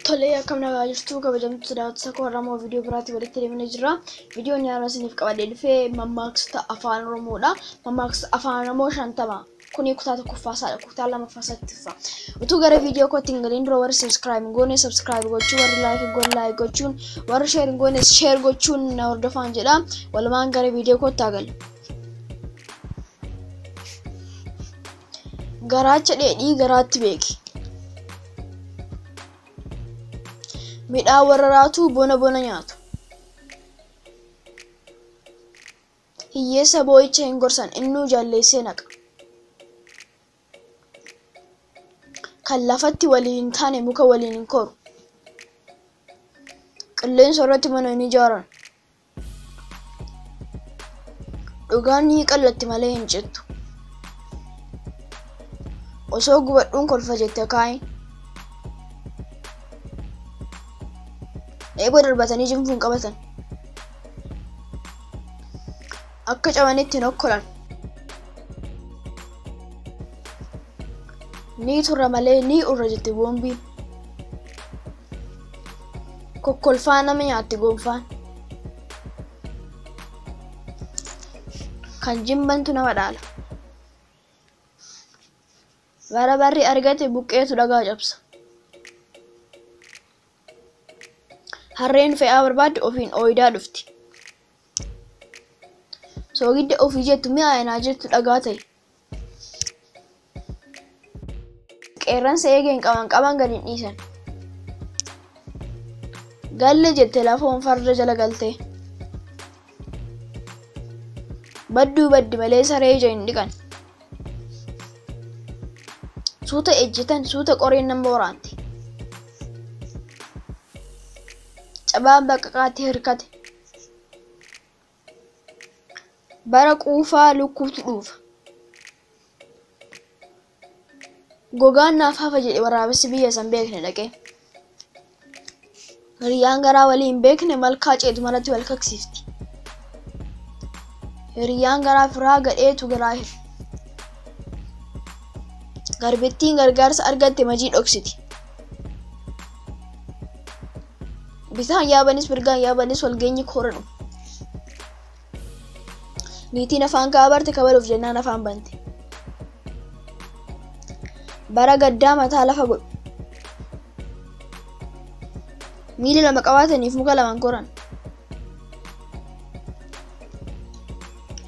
Tolee, akkam nagaa jirtu kabajamtoota daawwattoota koo Oromoo viidiyoo biraatti walitti deemnee jirra. Viidiyoon har'a isiniif qabadhee dhufee mammaaksota afaan Oromoodha. Mammaaksota afaan Oromoo 50. Kuni kutaa tokkoffaa isaadha. Kutaa lammaffaa isaatti fufa. Utuu gara viidiyoo kootti hin galiin dura warri subscribe hin goone subscribe gochuu, warri like hin goone like gochuun, warri share hin goone share gochuun na hordofaan jedha. Walumaan gara viidiyoo kootti haa galu. Garaacha dheedhii garaatti beeki. Midhaan warra raatu bona bona nyaatu. Hiyyeessa boo'icha hin gorsan innuu jalleessee naqa. Kan lafatti waliin hin taane muka waliin hin koru. Qilleensa irratti mana hin ijaaran. Dhugaan ni qallatti malee hin cittu. Osoo gubadhuun kolfa jette kaayin. Eeboo darbatanii jinfuun qabatan. Akka cabanitti hin okkolan. Ni turra malee ni urra jette boombiin. Kokkolfaa nama nyaatti gonfaan. Kan jimbantu nama dhaala. Bara barri argate buqqeetu dhagaa cabsa. Harreen fe'aa barbaadde ofiin ooyidaa dhufti. Soogidda ofii jettu mi'a aanaa jettu dhagaa ta'e. Qeerransa eegeen qaban qaban gad hin dhiisan. Galle jette lafoon farda jala galtee. Badduu baddi malee saree ija hin dhiqan. Suuta ejjetan suuta qoreen nama waraanti. Cabaan baqaqaatti hirkate. Bara quufaa lukkuutu dhuufa. Gogaan naaf hafa jedhe waraabessi biyya san beekne dhaqee. Hiriyyaan garaa walii hin beekne malkaa ceetu maratti wal kaksiifti. Hiriyyaan garaa firaa gadheetu garaa hira. Garbittiin gargaarsa argatte majii dhoksiti. Bitaan yaabanis mirgaan yaabanis walgeenyi koora dhumu. Niitiin afaan kaa'aa barte kabaluuf jennaan afaan bante. Bara gaddaa mataa lafa godhu. Miila lama qabaataniif muka lamaan koran.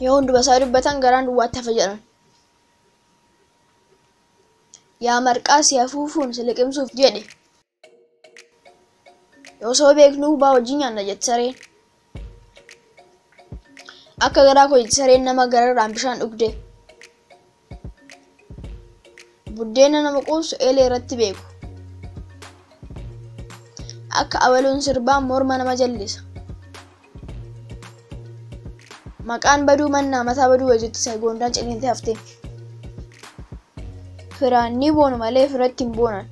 Yoo hunduma isaa dubbatan garaan duwwaatti hafa jedhan. Yaa marqaa si afuufuun si liqimsuuf jedhe. Osoo beeknuu hubaa wajjin nyaanna jette sareen. Akka garaa koo jette sareen nama gararraan bishaan dhugde. Buddeena nama quubsu eelee irratti beeku. Akka abaluun sirbaan morma nama jallisa. Maqaan baduu mannaa mataa baduu jetti gondaan ciniintee haftee. Firaan ni boonu malee firatti hin boonan.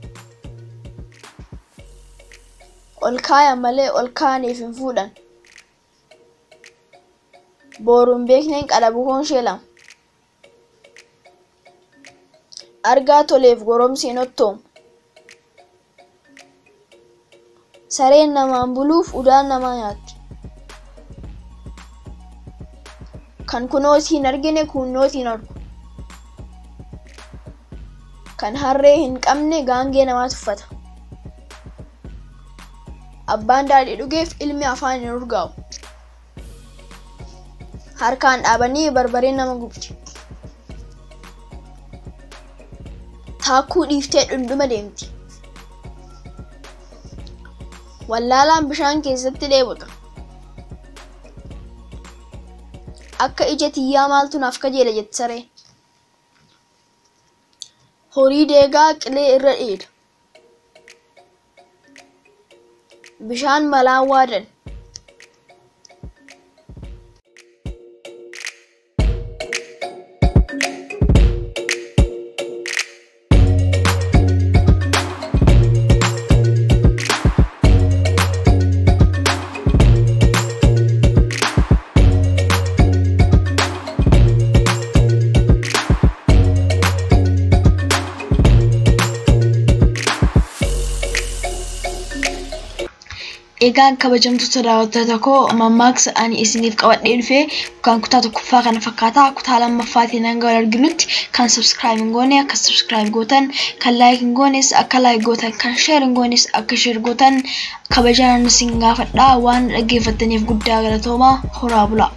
Ol kaayan malee ol kaa'aniif hin fuudhan. Boruun beekneen qalabu hoonshee lama. Argaa toleef goromsi hin ottoomu. Sareen namaan buluuf udaan namaa nyaatti. Kan kunooti hin argine kunnooti hin argu. Kan harree hin qabne gaangee namaa tuffata. Abbaan daadhii dhugeef ilmi afaan hin urgaa'u. Harkaan dhaabanii barbareen nama gubdi. Taakkuu dhiiftee dhundhuma deemti. Wallaalaan bishaan keessatti dheebota. Akka ija tiyyaa maaltu naaf kajeela jette sareen. Horii deegaa qilee irra dheeda. Bishaan malaan waadan. Egaa kabajamtoota daawwattoota koo, mammaaksa ani isiniif qabadhee dhufe kan kutaa tokkoffaa kana fakkaata. Kutaa lammaffaatiin hanga wal arginutti, kan subscribe hin goone akka subscribe gootan, kan like hin goones akka like gootan, kan share hin goones akka share gootan kabajaan isin gaafadha. Waan dhaggeeffattaniif guddaa galatoomaa. Horaa bulaa.